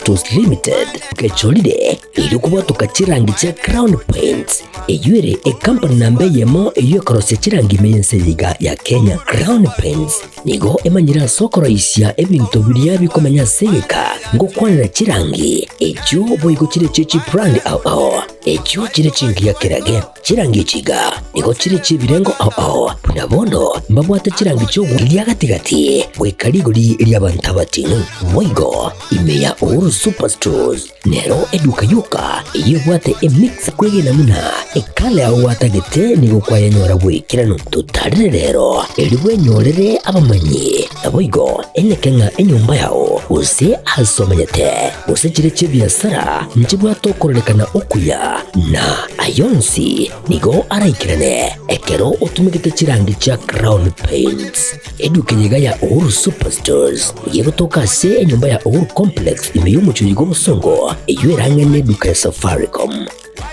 Superstores Limited gechorire erio kobwatoka chirangi chia Crown Paints, eyio ere ekampani namba eyemo eyio ekorosia chirangi ime y'ense eye iga ya Kenya. Crown Paints nigo emanyire ase okoroisia ebinto biria bikomenya ase egeka ngokwanera chirangi echio boigo chire chie chibrand ao ao echio chire chingiya kerage. Chirangi echi iga nigo chire chi'ebirengo ao ao, buna bono mbabwate chirangi chi'ogwooria gati-gati goika rigori ri'abanto abating'u. Boigo ime ya Uhuru Superstores nero eduka yoka eyio ebwate emix kwegena buna ekala yao gwatagete nigo kwayenyora bw'ekeranu. Totarire rero erio bwenyorere abamanyi, naboigo eneke ng'a enyomba yao gose ase omenyete gose chire chi'ebiasara nchibwate okororekana okuya na Ay'onsi nigo araikerane ekero otumegete chirangi chia Crown Paints. Eduka eye iga ya Uhuru Superstores nigo egotoka ase enyomba ya Uhuru Complex ime y'omochie oyo bw'obosongo eyio erang'e neduka ya Safaricom.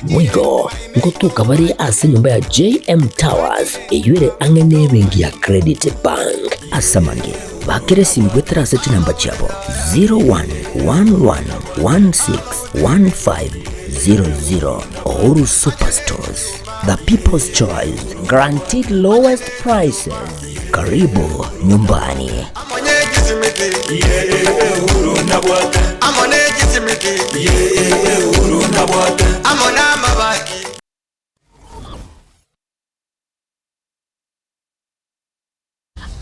Boigo ngotoka bare ase enyomba ya JM Towers eyio ere ang'e nebenki ya Credit Bank. Ase amange, bakera esimu goetera ase chinamba chiabo 0111161500. Uhuru Superstores, the people's choice, guaranteed lowest prices. Karibu nyumbani.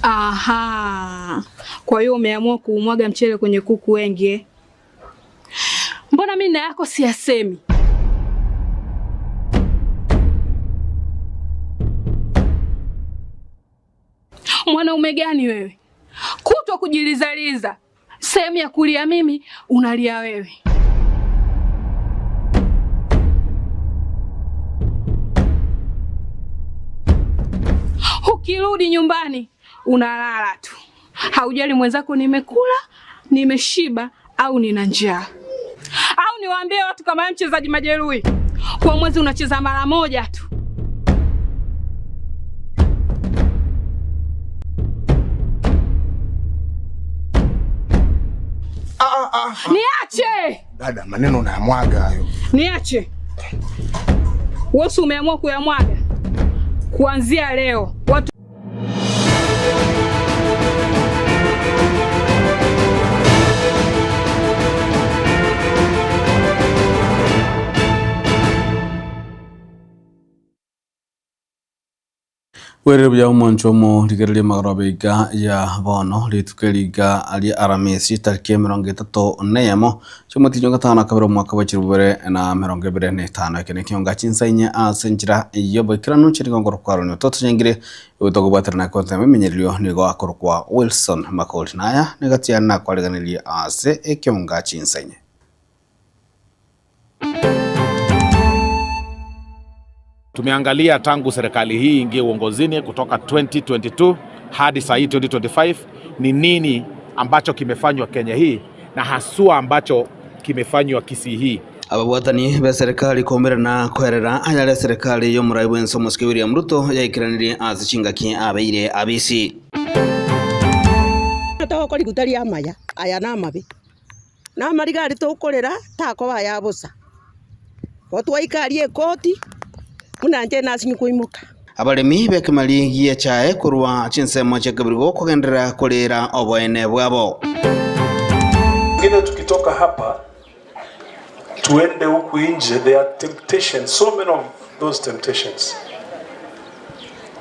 Aha, kwa hiyo umeamua kuumwaga mchele kwenye kuku wengi eh? Mbona mimi na yako siyasemi? Mwanaume gani wewe, kutwa kujilizaliza, sehemu ya kulia mimi unalia wewe. Ukirudi nyumbani unalala tu, haujali mwenzako nimekula, nimeshiba au nina njaa. Au niwaambie watu kama wewe mchezaji majeruhi, kwa mwezi unacheza mara moja tu. Niache! Dada, maneno unayamwaga hayo. Niache. Wewe si umeamua kuyamwaga? Kuanzia leo watu Bwerere buya omwancho omo rigereria magoroba iga ya bono rituko eri iga ria Aramisi tariki emerongo etato na eyemo chiomotinyi o gatano na kabere omwaka bwa chilifu bibere na emerongo ebere na etano. Eke nekionga chinsa inye ase enchera y'oboikeranu chirigongo rokwarania ototonyengire gotokobwaterana kontema emenyererio nigo akorokwa Wilson Makori. Naya nigo tiana nakwariganirie ase ekionga chinsa inye. Tumeangalia tangu serikali hii ingie uongozini kutoka 2022 hadi saa hii 2025, ni nini ambacho kimefanywa Kenya hii na haswa ambacho kimefanywa Kisii hii. Ababwatani b'eserikali koumerana koerera ayare eserikali y'omorai bw'ense omosike William Ruto yaikeranirie ase chingaki abeire abisi. Togokora riguta ri'amaya, aya namabe, na amariga aria tokorera takoba aya bosa. Igo twaika aria ekoti, buna inche nasinye koimoka. Abaremi b'ekemeri gi'echae korwa chinsemo chi'ekebirigo kogenderera korera oboene bwabo. Ingine tukitoka hapa tuende huku nje, there are temptations, so many of those temptations.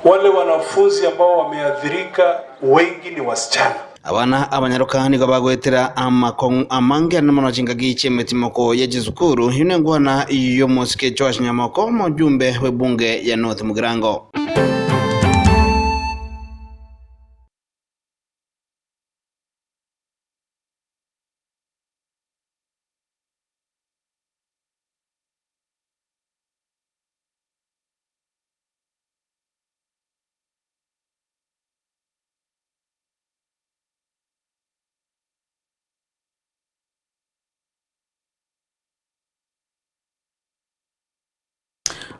Wale wanafunzi ambao wameathirika wengi ni wasichana. Abana abanyaroka nigo bagoetera amakong'u amange ane mono chingaki chi'emetimoko ye chisukuru. Eyio nenkwana y'omosike Joash Nyamoko, omojumbe bw'ebunge ya North Mugirango.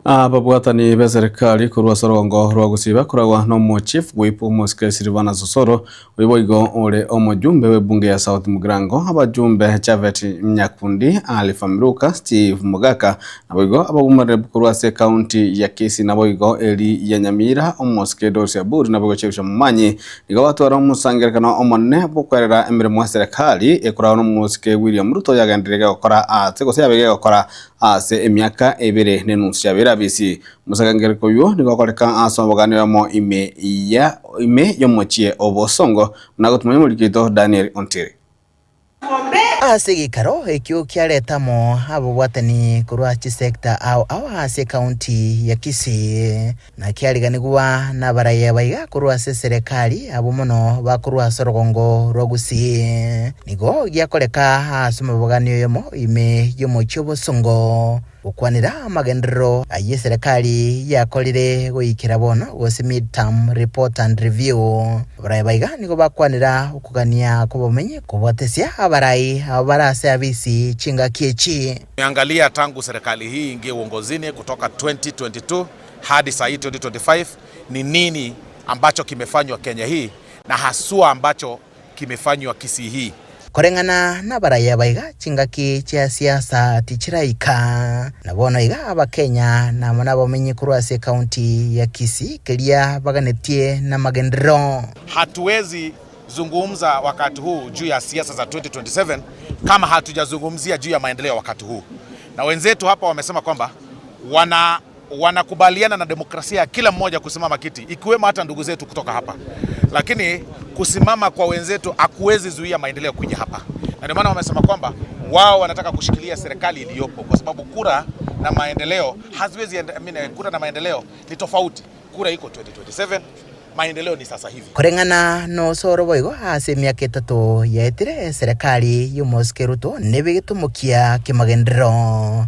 Ababwatani b'eserekari korwa ase orogongo rwa Gusii bakoragwa n'omo-chief whip omosike Silvanus Osoro, oyio boigo ore omojumbe bw'ebunge ya South Mugirango, abajumbe Japhet Nyakundi, Alpha Miruka, Steve Mogaka, naboigo ababumereri korwa ase ekaunti ya Kisii naboigo eri ya Nyamira omosike Doris Aburi naboigo Cherusha Momanyi nigo batwara omosangererekano omonene bw'okwerera emeremo y'eserekari ekoragwa n'omosike William Ruto yagenderire gokora ase gose yabeire gegokora Ase emiaka ebere nenusu yabeire abisi, omosagengereko oyio nigo okoreka ase obogani oyomo ime ya ime y'omochie o Bosongo, buna agotumanya omoriki oito Daniel Ontiri. Ase egeikaro ekio kiareta amo ababwatani korwa chisecta ao ao ase ecounty ya Kisii, na kiariganigwa nabaraia baiga korwa ase eserekari abwo mono bakorwa ase orogongo rwa Gusii. Nigo giakoreka ase omobogani oyomo ime y'omochie obosongo, gokwanera amagenderero ayio eserekari yakorire goikera bono gose Mid-term Report and Review. Abarai baiga nigo bakwanera okogania kw'obomenyi kobwatesia abarai abo bare ase abisi chingaki echi. Tumeangalia tangu serikali hii iingie uongozini kutoka 2022 hadi saa hii 2025 ni nini ambacho kimefanywa Kenya hii na haswa ambacho kimefanywa Kisii hii. Koreng'ana nabarai aba iga chingaki chia siasa tichiraika. Na bono iga Abakenya namo nabamenyi korwa ase ekaunti ya Kisii keria baganetie namagenderero. Hatuwezi zungumza wakati huu juu ya siasa za 2027 kama hatujazungumzia juu ya maendeleo wakati huu, na wenzetu hapa wamesema kwamba wana wanakubaliana na demokrasia ya kila mmoja kusimama kiti, ikiwemo hata ndugu zetu kutoka hapa, lakini kusimama kwa wenzetu hakuwezi zuia maendeleo kuja hapa, na ndio maana wamesema kwamba wao wanataka kushikilia serikali iliyopo kwa sababu kura na maendeleo haziwezi enda, I mean, kura na maendeleo ni tofauti. Kura iko 2027, maendeleo ni sasa hivi. Koreng'ana nosoro boigo ase emiaka etato yaetire eserekari y'omosike Ruto nebe getomokia ki'magenderero.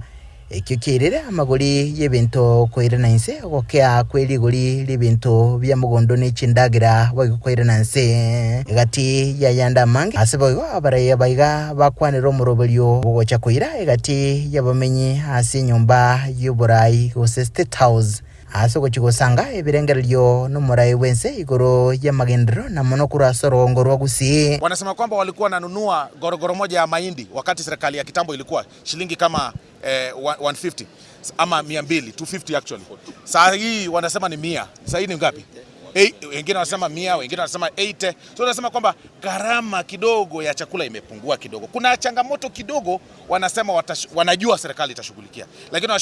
Ekio kiairire amagori y'ebinto koirana inse, ogokea kwe rigori ri'ebinto bia mogondo ne chindagera boigo koirana inse. Egati y'ayande amange ase boigo abarai abaiga bakwanire omoroberio bw'ogocha koira egati y'abamenyi ase enyomba y'oborai gose State House ase ogochia gosanga ebirengererio nomorai bw'ense igoro y'amagenderero na mono korwa ase orogongo rwa Gusii. Wanasema kwamba walikuwa wananunua gorogoro moja ya mahindi wakati serikali ya kitambo ilikuwa shilingi kama eh, 150 ama 200, 250 actually. Saa hii wanasema ni 100. Saa hii ni ngapi? Wengine wanasema 100, wengine wanasema 80. So wanasema kwamba gharama kidogo ya chakula imepungua kidogo. Kuna changamoto kidogo wanasema wanajua serikali itashughulikia, lakini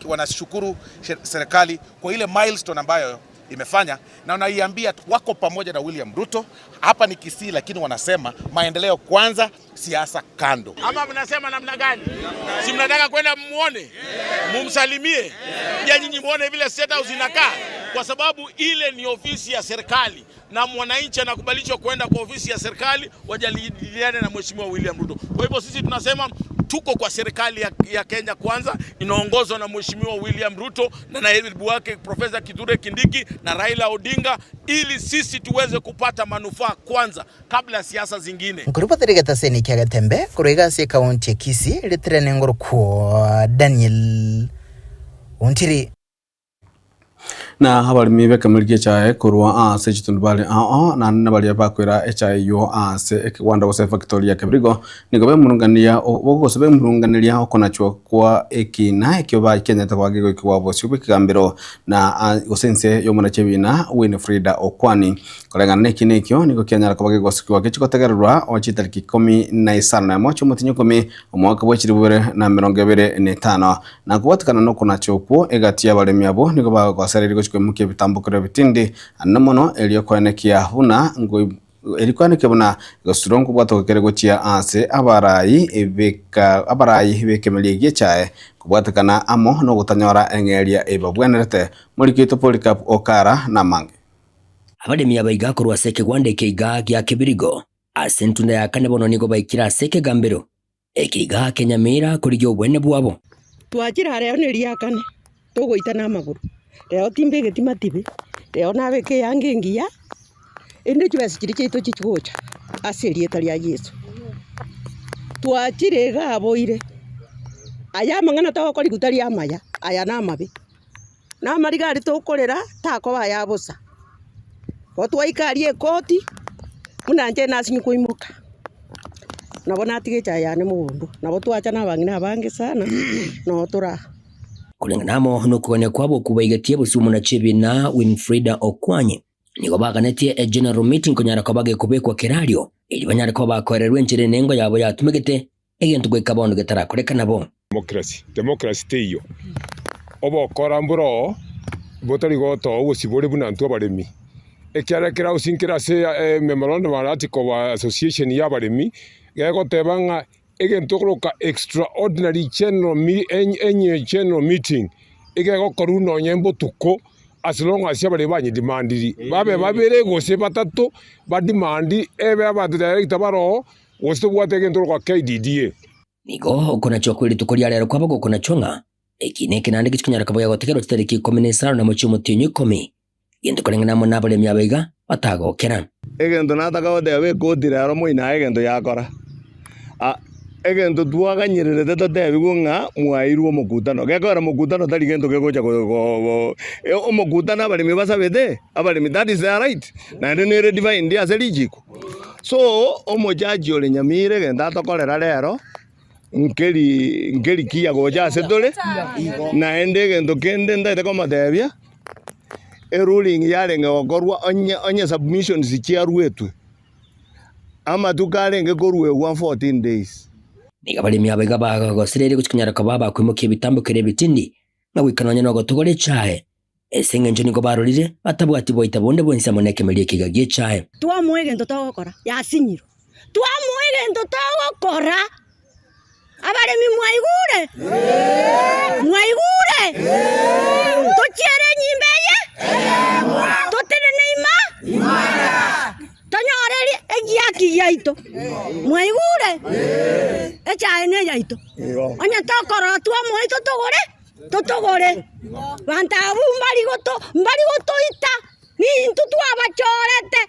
wanashukuru serikali kwa ile milestone ambayo imefanya na wanaiambia wako pamoja na William Ruto. Hapa ni Kisii, lakini wanasema maendeleo kwanza, siasa kando. Ama mnasema namna gani? Si mnataka kwenda mmuone, mumsalimie, pia nyinyi muone vile State House inakaa, kwa sababu ile ni ofisi ya serikali na mwananchi anakubalishwa kwenda kwa ofisi ya serikali wajadiliane na Mheshimiwa William Ruto. Kwa hivyo sisi tunasema tuko kwa serikali ya Kenya Kwanza inaongozwa na Mheshimiwa William Ruto na naibu wake Profesa Kithure Kindiki na Raila Odinga, ili sisi tuweze kupata manufaa kwanza kabla ya siasa zingine. Nkoribotera egetaseni kia Getembe korwa iga ase ekaunti ya Kisii ritirene ngorokwo Daniel Ontiri. Na abaremi b'ekemeri gi'echae korwa ase chitundubari ao ao, naende nabaria bakoira echae eyio ase ekegwanda gose efactori ya Kebirigo, nigo bemurungania gose bemurunganeria okonachwa kwa ekina ekio bakenyete koba kegoikigwa bosio bw'ekegambero na gose inse y'omonachi ebina Winfrida Okwani. Koreng'ana nekina ekio nigo kianyara koba kegosikigwa gechi gotegererwa o chitariki ikomi na isano na emo chi'omotienyi ikomi omwaka bwe chilifu bibere na emerongo ebere na etano. Na kobwatekana nokonacha okwo egati y'abaremi abwo nigo bagosereria gochia koimokia ebitambokero ebitindi anene mono erio koenekia buna erio koenekia buna egesusuro nkobwatoka kere gochia ase abarai beka abarai b'ekemeria gi'echae kobwatekana amo nogotanyora eng'eria ebabwenerete. Moriki oito Polycarp Okara namange. Abaremi aba iga korwa ase ekegwanda eke iga gia Kebirigo, ase entunda ya kane bono nigo baikire ase ekegambero eke iga kenyamira korigia obweene bwabo. Twachire aa rero neriakane, togoitana amagoro, rero timbegeti matibe, rero nabeke eyanga engiya, erinde chibesa chiria chiaito chichi gocha ase erieta ria Yeso. Twachire iga aboire, aya amang'ana togokorigwa tari amaya, aya namabe. Na amariga aria tokorera takoba aya bosa. Igo twaika aria ekoti, buna inche nasinye koimoka, nabo natiga echae yane mogondo, nabo twacha na abang'ina abange sana, noo toraa. Koreng'ana amo nokogania kwabo okwo baigetie bosio omonachiebi na Winfrida Okwany nigo baganetie e general meeting konyara koba gekobekwa kerario erio banyare koba bakoererwa enchera enengo yabo yatumegete egento goika bono getarakoreka nabo. Democracy, democracy teiyo. Obokora mboroo botari gotoa obosibore buna intwe abaremi. Ekiagera kera gose nkere ase memorandum or article of association ya abaremi, gegoteba ng'a egento okoroka extraordinary general annual general meeting, egegokorwa nonye mbotuko as long as abaremi banyedemandiri, babe babere gose batato bademand ebe abanto director baroo gose tobwate egento korokwa KDDA. Nigo okonachwa kwe rituko ria rero kwaba gokonachwa ng'a eki nekenanda egechi konyara koba gegotegerwa chitariki ikomi na isano na mochie omotienyi o ikomi, gento koreng'ana amo nabaremi aba iga batagokera. Egento nataka goteba ekoti rero moino aye egento yakora. Ah, egento twaganyererete totebigwe ng'a mwairwe omokutano. Gekogera mokutano tari gento kegocha go go go omokutano abaremi basabete, abaremi that is their right, naende nere defined ase richiko. So, omojaji ore Nyamira egento atokorera rero, nkeri nkeri kiya gocha ase tore, naende egento kende ntagete komotebia, eruling yarenge gokorwa onye onye submissions chiaruetwe, amatuko arenge koruegwa 14 days. Nigo abaremi aba iga bagosireire gochia konyara koba abakoimokia ebitambo kera ebitindi, na goika nonya nogotogora echae, Ase engencho nigo barorire batabwati boita bonde bwensi amo nekemeria ekiga gi'echae. Twamoa egento togokora, yasinyirwe. Twamoa egento togokora. Abaremi mwaigure? Mwaigure? Tochiere enyimba eye? Totenene ima? Tonyore egiaki giaito. Mwaigure? Echae neyaito. Onye tokorora twamoa totogore. Totogore banto abwo mbari goto mbari gotoita, nintwe twabachorete.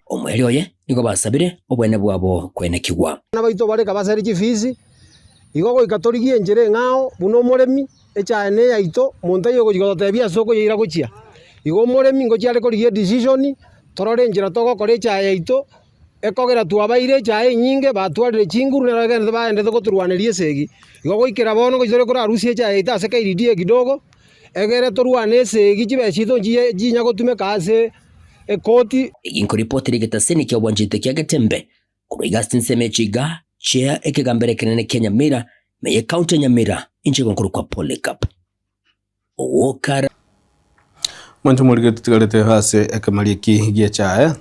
Omoerio oye nigo basabire obwene bwabo kwenekigwa. Abana baito bareka basere chifisi, igo goika torigie enchera eng'ao buna omoremi, echae ne eyaito, monto aye ogochia gototebia ase okoyeira gochia. Igo omoremi ngochia are korigia edecision, torore enchera togokora echae yaito. Ekogera twabaire echae enyinge, batwarire chinguru, nero egenderete baenderete gotorwaneria esegi. Igo goikera bono gochia tore korarusia echae yaito ase KDDA kidogo, egere torwane esegi chibesa chiaito nchiye nchinya gotumeka ase ekoti. Egi nkoripoti rigetaseni kia obwanchete kia Getembe korwa iga ase chinsemo echi iga chia ekegambero ekenene kia Nyamira ime ye county ya Nyamira inche igo nkorokwa Polycarp Owokara. Mwanche morige tutigarete ase ekemeri eki gi'echae,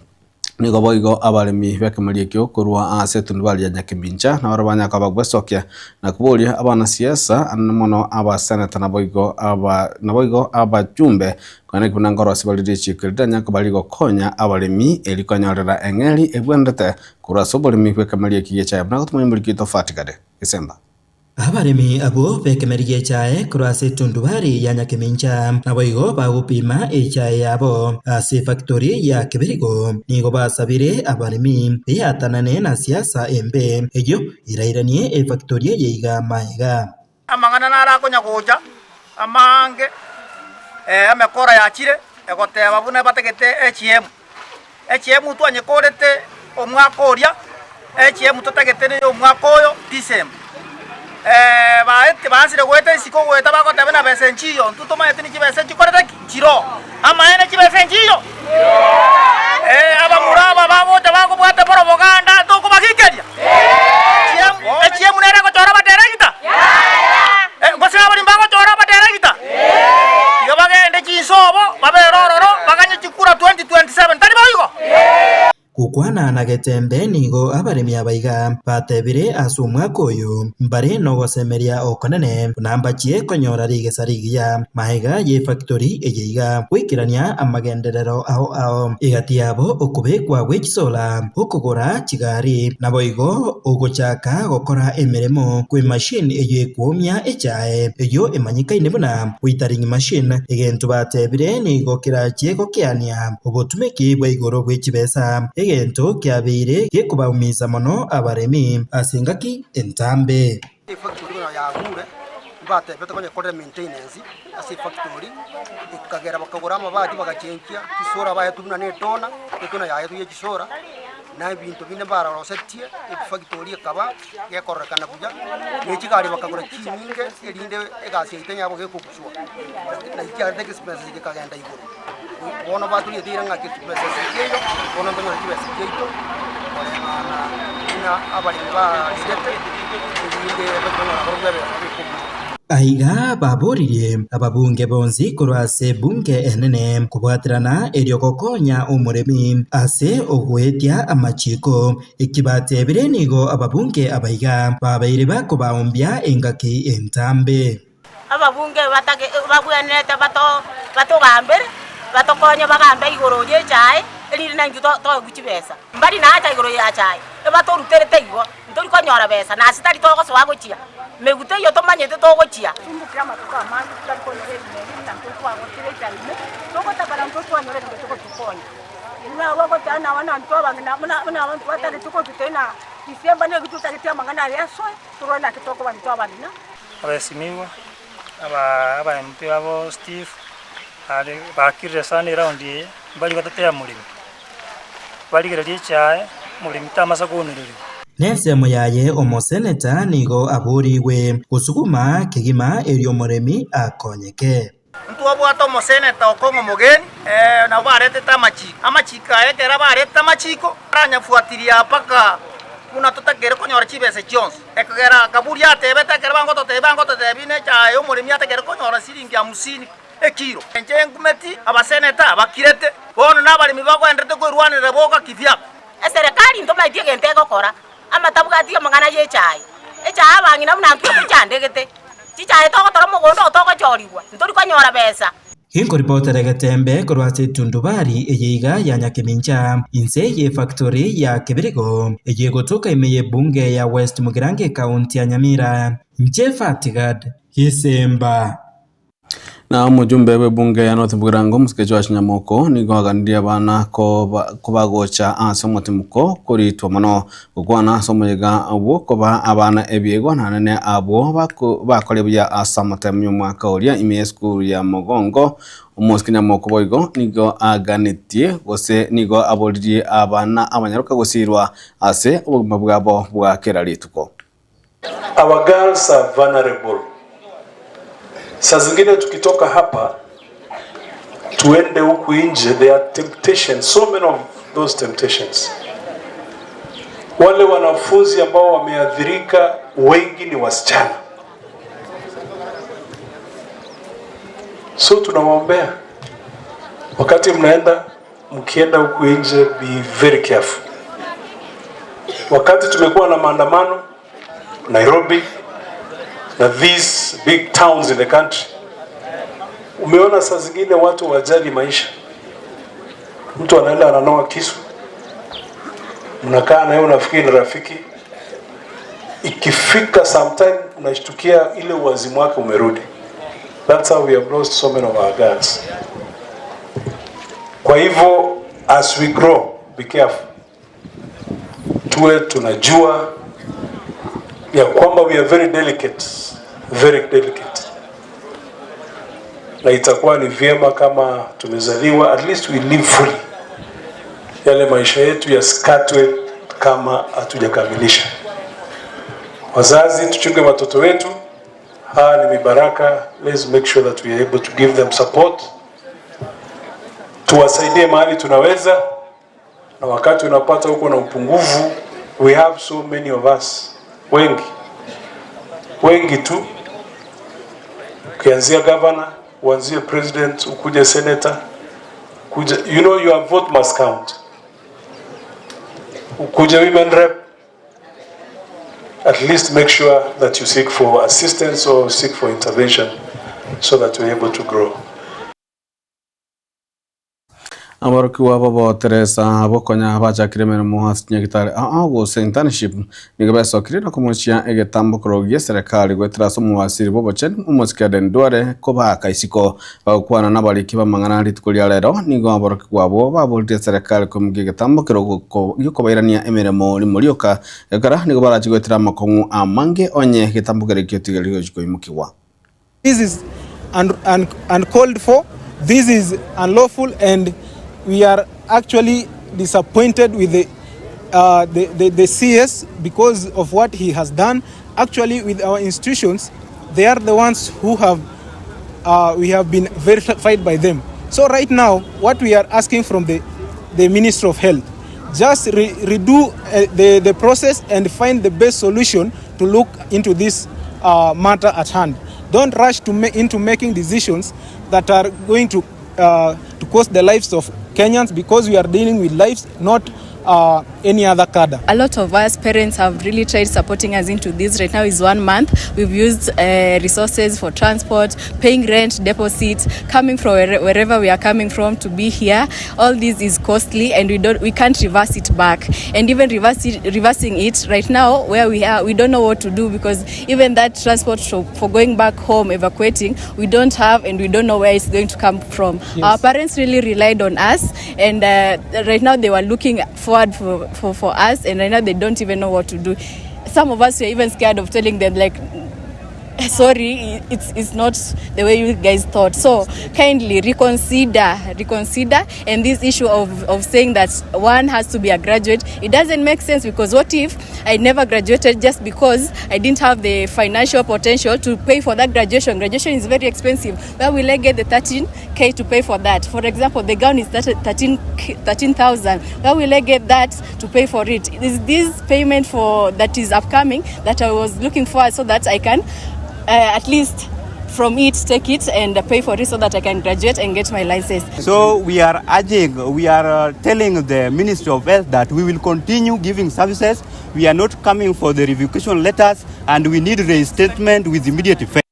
nigo boigo abaremi b'ekemeri ekio korwa ase etundubari ya Nyakemincha nabaro banyare koba bagwesokia na koboria abanasiasa anene mono abaseneta naboigo aba naboigo abajumbe konya buna nkorosia bare richiko eritanyare koba rigokonya abaremi eri konyorera eng'eri ebwenerete korwa ase oboremi bw'ekemeri eki gi'echae buna gotomanya omoriki oito Fatikade Gesemba. Abaremi abwo b'ekemeri gi'echae korwa ase etundubari ya Nyakemincha naboigo bagopima echae yabo ase efactory ya Kebirigo. Nigo basabire abaremi beatanane na siasa embe eyio erairanie efactory eye iga maega. Amang'ana naro akonya gocha amaange, emekora yachire egoteba buna batagete HM. HM twanyekorete omwaka oria, HM totagete neye omwaka oyo December. Baete baansire goeta isiko goeta bagoteba buna besa enchiyo, intwe tomanyete ni chibesa nchikorete ki? Nchiroo. Amaene chibesa enchiyo? Abamura aba bagocha bakobwata propaganda tokobagikeria? HM nere egochora abaderegita? Gose abaremi bagochora abaderegita? Tiga bagende chinsobo, babere ororo, baganye chikura 2027, tari boigo? Gokwana na getembe nigo abaremi aba iga batebire ase omwaka oyo mbare nogosemeria okonene buna mbachie konyora rigesa rigiya magega y'efactory eye iga goikerania amagenderero ao ao egati yabo okobekwa gwe chisola, okogora chigari, naboigo ogochaka gokora emeremo kw'emachine eyio ekwomia echae eyio emanyekaine buna withering machine, egento batebire nigo kerachie gokeania obotumeki bwa igoro bwe chibesa, egento kiabeire gekobaumisa mono abaremi ase engaki entambe. yakure, mbatebete konyekorera maintenance ase efactory, ekagera bakagora amabati bagachenchia chisora baetwe buna na etona, etona yaetwe ya chisora, na ebinto binde mbarosetie, efactory ekaba gekororekana buya, na chigari bakagora chinyinge erinde egasi yaito yabo gekoguswa, naki kiarete expenses gekagenda igoro. Bono batoriete eira ng'a expenses chiaiyo, bono ntonyore chibesa chiaito koreng'ana buna abaremi barigete, erinde tonyore barobwo ebesa bekobua. Aiga baboririe ababunge bonsi korwa ase ebunge enene kobwaterana erio gokonya omoremi ase ogoetia amachiiko. Eki batebire nigo ababunge abaiga babeire bakobaombia engaki entambe. Ababunge babwenerete batogambere, batokonye bagambe igoro y'echae, erinde naintwe toegwe chibesa. Mbari nacha igoro y'echae, ebatoruterete igo, ntori konyora besa, na ase tari togosoa gochia, meguto eyio tomanyete togochia. Tumbukia amatuko amange totari konyora ebinto ebi, na intwe twagotire echae ime, togotakana intwe twanyora ebinto togotukonya. Inwe abwo ogoteba naaba nantwe abang'ina buna buna abanto batagete gotutena, December nigo totagete amang'ana aya asoe, torore naki tokoba intwe abang'ina. Abaesimigwa, aba aba MP abo Steve, are bakirire sana eround eye, mbari gotetea moremi, barigereria echae, moremi tamasa kounereriwa. Nensemo yaye omoseneta nigo aborigwe gosuguma kegima erio omoremi akonyeke. Ntwabwate omoseneta okong'u omogeni, nabo baretete amachiko. Amachiko aya ekero baretete amachiko, baranyafuatiria mpaka buna totakeire konyora chibesa chionsi. Ekogera Kaburi atebete ekero bangototebia bangototebia nechae y'omoremi atakeire konyora siringi hamsini ekiro. Inche nkumeti abaseneta bakirete, bono nabaremi bagoenderete kwerwanerera boka kivyabo. Eserekari ntomaeti egento egokora, Ama tabwati amang'ana y'echae. Echae abang'ina buna intwe tochandegete, chichae togotora mogondo oo togochorigwa, ntori konyora besa. Ginkoripotera egetembe korwa ase etundubari eye iga ya Nyakemincha, inse y'efactory ya Kebirigo, eye egotoka ime y'ebunge ya West Mugirango ekaunti ya Nyamira. Inche Fatigad Gisemba. Na omojumbe bw'ebunge ya North Mugirango omosike Joash Nyamoko nigo aganirie abana koba kobagocha ase omotimuko koritwa mono gokwana ase omoyega obwo koba abana ebiegwa nanene abwo bako bakore buya ase amatemu y'omwaka oria ime y'esukuru ya Mogongo. Omosike Nyamoko boigo nigo aganetie gose nigo aboririe abana abanyaroka gosirwa ase obogima bwabo bwa kera rituko. Our girls are vulnerable. Saa zingine tukitoka hapa tuende huku nje, there are temptations, so many of those temptations. Wale wanafunzi ambao wameathirika wengi ni wasichana, so tunawaombea wakati mnaenda mkienda huku nje, be very careful. Wakati tumekuwa na maandamano Nairobi na these big towns in the country, umeona saa zingine watu wajali maisha. Mtu anaenda ananoa kisu, mnakaa naye unafikiri ni rafiki. Ikifika sometime unashtukia ile uwazimu wake umerudi. That's how we have lost so many of our girls. Kwa hivyo as we grow, be careful, tuwe tunajua ya kwamba we are very delicate, very delicate, na itakuwa ni vyema kama tumezaliwa at least we live fully, yale maisha yetu yasikatwe kama hatujakamilisha. Wazazi, tuchunge watoto wetu, hawa ni mibaraka. Let's make sure that we are able to give them support, tuwasaidie mahali tunaweza, na wakati unapata huko na upungufu, we have so many of us, wengi wengi tu, ukianzia governor, uanzie president, ukuje senator, ukuje, you know your vote must count, ukuje women rep, at least make sure that you seek for assistance or seek for intervention so that we're able to grow. Aborokigwa b'oboteresa abwo konya bachakire emeremo ase chinyagitari ao gose internship nigo besokirie na komochia egetambokero gi'eserekari goetera ase omowasiri bw'obochenu omosike Aden Duale kobaaka isiko. Bagokwana nabariki b'amang'ana rituko ria rero nigo aborokigwa abwo baboririe eserekari koimokia egetambokero giokobairania emeremo rimo rioka ekero nigo barache goetera amakong'u amange onye egetambokero ekio tigeri gochi koimokigwa. This is uncalled for, this is unlawful and we are actually disappointed with the, uh, the, the, the CS because of what he has done. Actually, with our institutions, they are the ones who have, uh, we have been verified by them. So right now, what we are asking from the, the Ministry of Health, just re redo uh, the, the process and find the best solution to look into this uh, matter at hand. Don't rush to ma into making decisions that are going to, uh, to cost the lives of Kenyans because we are dealing with lives, not uh, any other cadre. A lot of us parents have really tried supporting us into this. Right now is 1 month. We've used resources for transport, paying rent, deposit, coming from wherever we are coming from to be here. All this is costly and we can't reverse it back. And even reversing it right now where we are, we don't know what to do because even that transport for going back home, evacuating, we don't have and we don't know where it's going to come from. Yes. Our parents really relied on us and right now they were looking forward for us and right now they don't even know what to do. Some of us were even scared of telling them like, sorry, it's not the way you guys thought. So kindly reconsider. And this issue of saying that one has to be a graduate, it doesn't make sense because what if I never graduated just because I didn't have the financial potential to pay for that graduation? Graduation is very expensive. Where will I get the 13K to pay for that? For example, the gown is 13,000. Where will I get that to pay for it? Is this payment for that is upcoming that I was looking for so that I can at least from it, take it and pay for it so that I can graduate and get my license. So we are urging, we are telling the Ministry of Health that we will continue giving services. We are not coming for the revocation letters and we need reinstatement with immediate effect.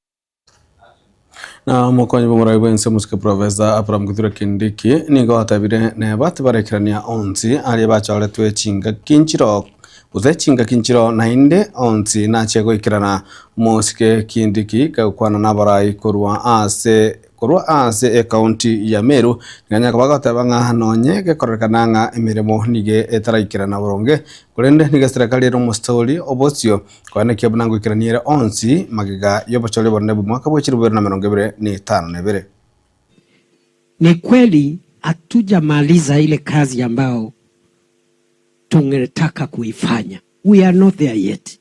Na omokonyi bw'omorai bw'ense omosike Professor Abraham Kithure Kindiki nigo atebire neba tibarekerania onsi aria bachoretwe chingaki nchiro gose chingaki nchiro naende onsi nachie goikerana. Omosike Kindiki kagokwana nabarai korwa ase korwa ase ekaunti ya Meru nigo bagoteba ng'a nonye gekorekana ng'a emeremo nigo etaraikerana boronge korende nigo eserekari ere omostori obosio koenekia buna ngoikerania ere onsi magega y'obochori obonene bw'omwaka bwa 2025. Ni kweli hatujamaliza ile kazi ambayo tungetaka kuifanya. We are not there yet.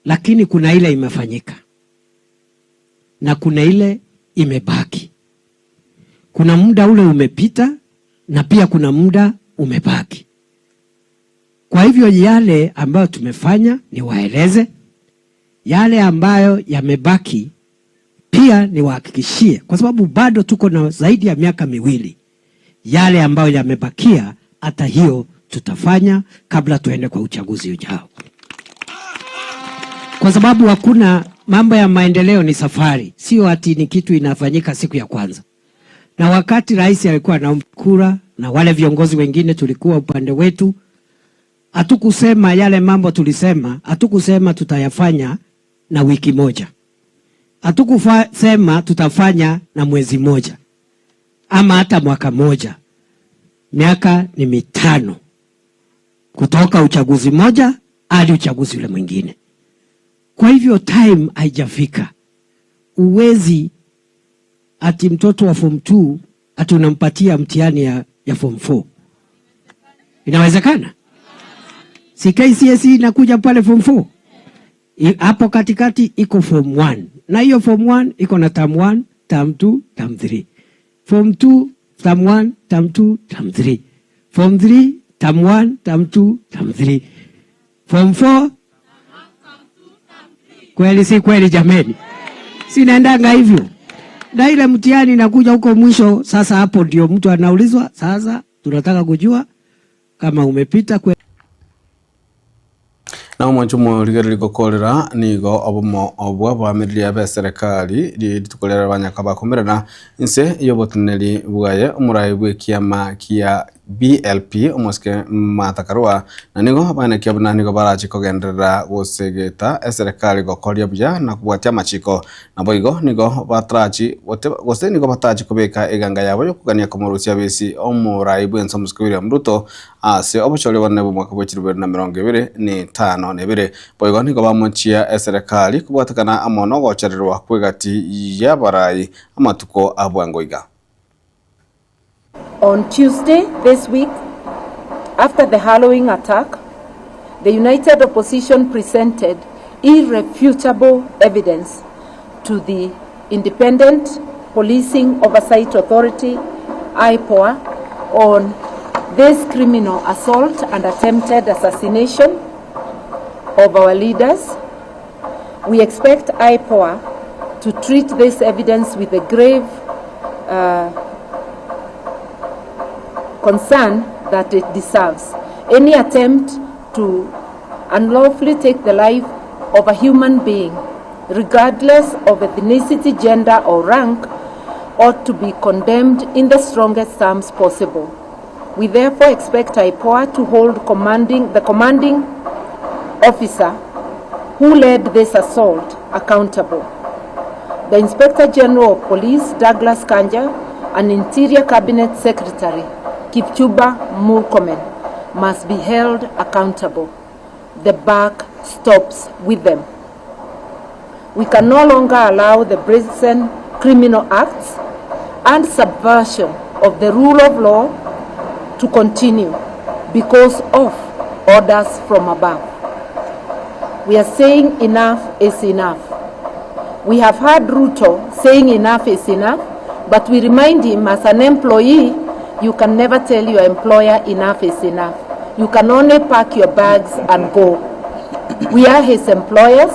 Lakini kuna ile imefanyika na kuna ile imebaki. Kuna muda ule umepita na pia kuna muda umebaki. Kwa hivyo yale ambayo tumefanya niwaeleze, yale ambayo yamebaki pia niwahakikishie, kwa sababu bado tuko na zaidi ya miaka miwili. Yale ambayo yamebakia hata hiyo tutafanya kabla tuende kwa uchaguzi ujao, kwa sababu hakuna mambo ya maendeleo ni safari, sio ati ni kitu inafanyika siku ya kwanza. Na wakati rais alikuwa anaomba kura na wale viongozi wengine tulikuwa upande wetu, hatukusema yale mambo tulisema, hatukusema tutayafanya na wiki moja, hatukusema tutafanya na mwezi moja ama hata mwaka moja. Miaka ni mitano kutoka uchaguzi moja hadi uchaguzi ule mwingine. Kwa hivyo time haijafika. Uwezi ati mtoto wa form 2 ati unampatia mtihani ya form 4. Inawezekana? Si KCSE inakuja pale form 4? Hapo katikati iko form 1. Na hiyo form 1 iko na term 1, term 2, term 3. Form 2, term 1, term 2, term 3. Form 3, term 1, term 2, term 3. Form 4. Kweli si kweli jameni? Sinaendanga hivyo. Na ile mtihani inakuja huko mwisho, sasa hapo ndio mtu anaulizwa, sasa tunataka kujua kama umepita kweli. Na omwancho omorigereria gokorera nigo obomo obwo bwameririe b'eserekari rituko riria banyaka bakomerana inse y'oboteneneri bwaye omorai bw'ekiama kia BLP omosike Martha Karua na nigo baenekia buna nigo barache kogenderera gosegeta eserekari gokoria buya na kobwatia amachiko Naboigo nigo batarachi gose nigo batachi kobeka eganga yabo y'okogania komorusia abisi omorai bw'ense omosike William Ruto ase obochori obonene bw'omwaka bwe chilifu bibere na emerongo ebere na etano na ebere. Boigo nigo bamochia eserekari kobwatekana amo nogochererwa kw'egati y'abarai amatuko a bwango iga. On Tuesday this week, after the harrowing attack, the United Opposition presented irrefutable evidence to the Independent Policing Oversight Authority, IPOA, on this criminal assault and attempted assassination of our leaders. We expect IPOA to treat this evidence with a grave uh, concern that it deserves. Any attempt to unlawfully take the life of a human being, regardless of ethnicity, gender, or rank, ought to be condemned in the strongest terms possible. We therefore expect IPOA to hold commanding, the commanding officer who led this assault accountable. The Inspector General of Police, Douglas Kanja, and Interior Cabinet Secretary, Kipchumba Murkomen, must be held accountable. The buck stops with them. We can no longer allow the brazen criminal acts and subversion of the rule of law to continue because of orders from above. We are saying enough is enough. We have heard Ruto saying enough is enough, but we remind him as an employee, you can never tell your employer enough is enough. You can only pack your bags and go. We are his employers.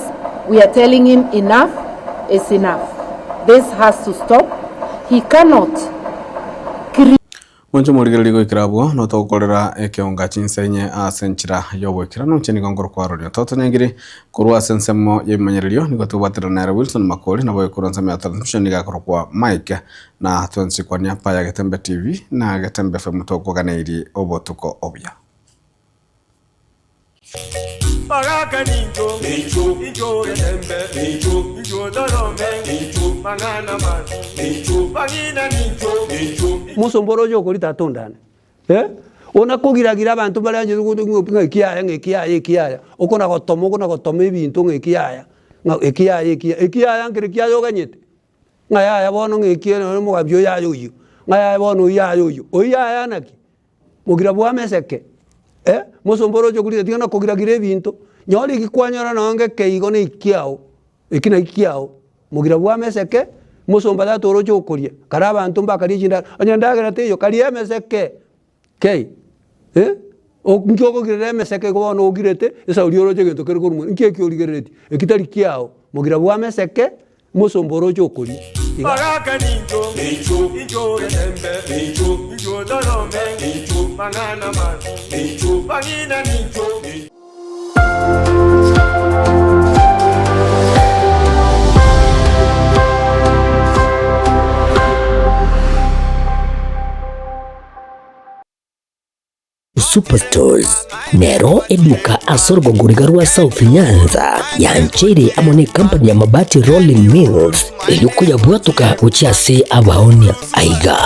We are telling him enough is enough. This has to stop. He cannot Mwanche morigererie goikera abwo, notogokorera ekeonga chinsa inye ase enchera y'ogoikeranu. Inche nigo nkorokwaroria Toto Nyangiri korwa ase ensemo y'ebimanyererio, nigo tobwaterana nere Wilson Makori, naboigo korwa ensemo ya transmission nigo akorokwa Mike, na twensi kwania pa ya Getembe TV na Getembe FM tokoganeirie obotuko obuya. Bagaka nincho, incho getembe, incho torome, mang'ana mabi, bang'ina nincho. Mosomba ore oche okoria tata ondane, eh? Ona kogiragira abanto mbare anchete gocha ng'a ekiaya ng'a ekiaya ekiaya, okona gotoma okona gotoma ebinto ng'a ekiaya, ng'a ekiaya ekiaya, ekiaya nkere kiaya oganyete, ng'a yaya bono ng'a ekiya nonye omogambi oyo yaya oyio, ng'a yaya bono oyio yaya oyio, oyio yaya naki? Mogira bw'ameseke, eh, mosomba oroche okorire tiga nakogira-gira ebinto, nyora eki kwanyora nonye ngeke igo na ekiao, eki naki kiao, mogira bw'ameseke, mosomba tata oroche okoria, kare abanto mbakaria chindagera, onye endagera teiyo karia emeseke kei, eh, nki okogirera emeseke igo bono ogirete, esauri oroche egento kere korwa mono, nki ekio origereretie, eki tari kiao, mogira bw'ameseke. Omosomba oroche okoria iga. Bagaka nincho, incho getembe, incho torome, mang'ana mabi, bang'ina nincho. Superstores nero eduka ase orogongo riga rwa South Nyanza yancheire amo ne company ya Mabati Rolling Mills erio koyabwatoka gochia ase abaonia. Aiga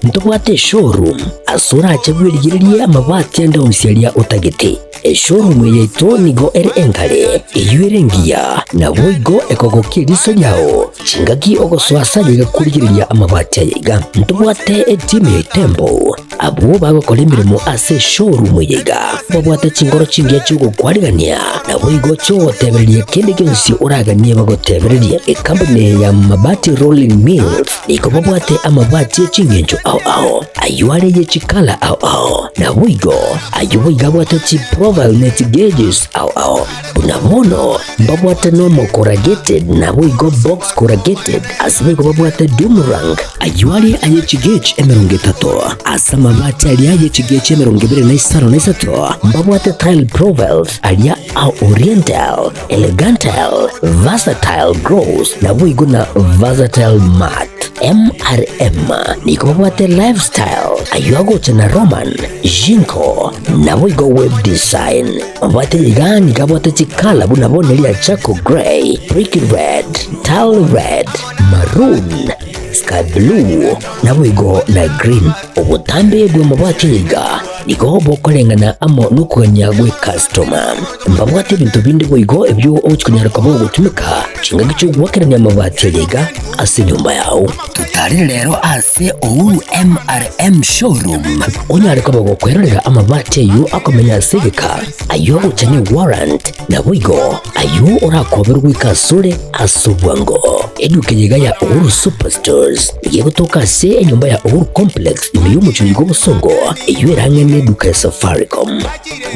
ntobwate eshowroom ase orache bwerigererie amabati ande onsi aria otagete. Eshowroom eye yaito nigo ere engare, eyio ere engiya, naboigo ekogokia eriso riao chingaki ogosoa ase ayaiga korigereria amabati ayaiga. Ntobwate etimu ya Itembo Abwo bagokora emeremo ase eshowroom eye iga babwate chingoro chingiya chi'ogokwarigania, naboigo chi'ogotebereria kende gionsi oraganie bagotebererie. Ekampuni eye ya Mabati Rolling Mills nigo babwate amabati e chingencho ao ao, ayio are ye chikala ao ao, naboigo ayio boigo abwate chiprofile ne chigauges ao ao. Buna bono mbabwate normal corrugated naboigo box corrugated, ase boigo babwate doomerang. Ayio are aye chigauge 30, ase amabati aria aye chigauge 23 mbabwate tile profiles aria a oriental, elegantal, versatile gloss naboigo na versatile matte. MRM nigo babwate lifestyle ayio agocha na Roman, Jinko naboigo web design. Babwate iga nigo abwate chikala buna bono eria charcoal grey, brick red, tile red, maroon, sky blue naboigo na green. Obotambe bw'amabati iga nigo bokoreng'ana amo nokogania gw'ekastoma. Mbabwate ebinto binde boigo ebio ogochia konyara koba ogotumeka chingaki chi'ogoakerania amabati aya iga ase enyomba yao. Totarere rero ase Uhuru MRM Showroom onyare koba gokwerorera amabati ayio akomenya ase egeka, ayio agocha ne warrant, naboigo ayio orakoberwe goika asore ase obwango. Eduka eye iga ya Uhuru Superstores nigo egotoka ase enyomba ya Uhuru Complex ime y'omochie oyo bw'Obosongo, eyio ere ang'e neduka ya Safaricom.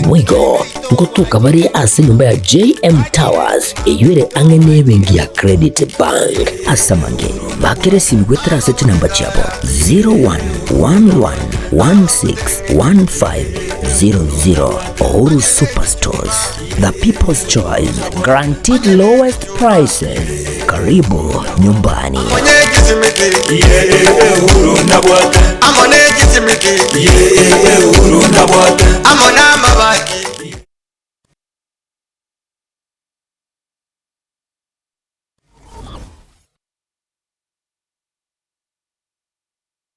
Boigo ngotoka bare ase enyomba ya JM Towers eyio ere ang'e nebenki ya Credit Bank. Ase amange, bakera esimi goetera ase chinamba chiabo 0111161500. Uhuru Superstores, the people's choice, guaranteed lowest prices. Karibu nyumbani.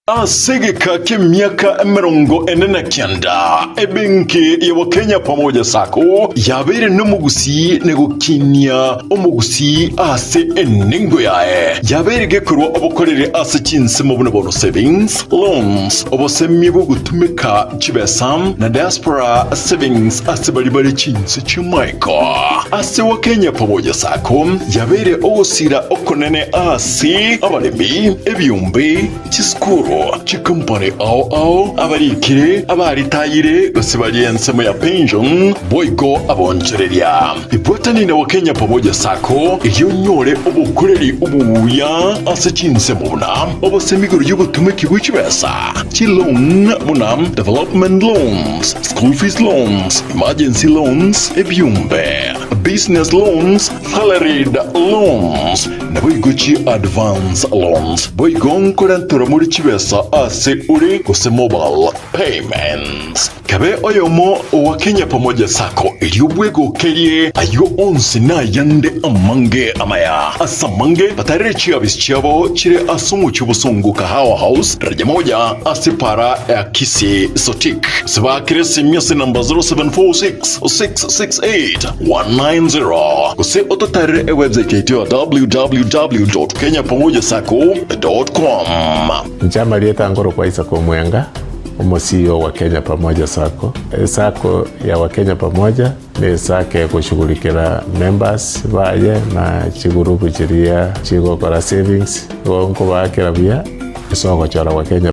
Ase egeka ki'emiaka 49, ebenki ya Wakenya Pamoja Sacco yabeire nomogusii na gokinia omogusii ase enengo yaye. Yabeire gekorwa obokoreri ase chinsemo buna bono savings, loans, obosemia bw'ogotumeka chibesa na diaspora savings ase baria bare chinse chi'amaiko. Ase Wakenya Pamoja Sacco yabeire ogosira okonene ase abaremi, ebiombe, Chisukuru, chikompani ao ao, abarikire, abaritayire, gose baria ensemo ya pension, boigo abonchoreria. Ibwatani na Wakenya Pamoja Sacco erio onyore obokoreri obuya ase chinsemo buna obosemi igoro y'obotumeki bwe chibesa, chiloan buna development loans, school fees loans, emergency loans, ebiombe, business loans, salaried loans, Naboigo chi advance loans. Boigo nkorentora more chibesa ase ore gose mobile payments. Kabe oyomo owa Kenya Pamoja Sacco erio bwegokerie ayio onsi na ayande amange amaya. Ase amange batarere chiofisi chiabo chire ase omochie obosongo Kahawa House daraja moja ase para ya Kisii Sotik. Gose baakere esimi ase namba 0746 668 190 gose ototarere ewebsite yaito ya www.kenyapamojasacco.com. Inche amarieta nkorokwa Isaac Omwenga, omo CEO wa Kenya Pamoja Sacco. Esacco ya wa Kenya Pamoja ne esacco egoshughulikera members baye na chigurupu chiria chigokora savings, igo nkobaakera buya ase ogochora gwa Kenya.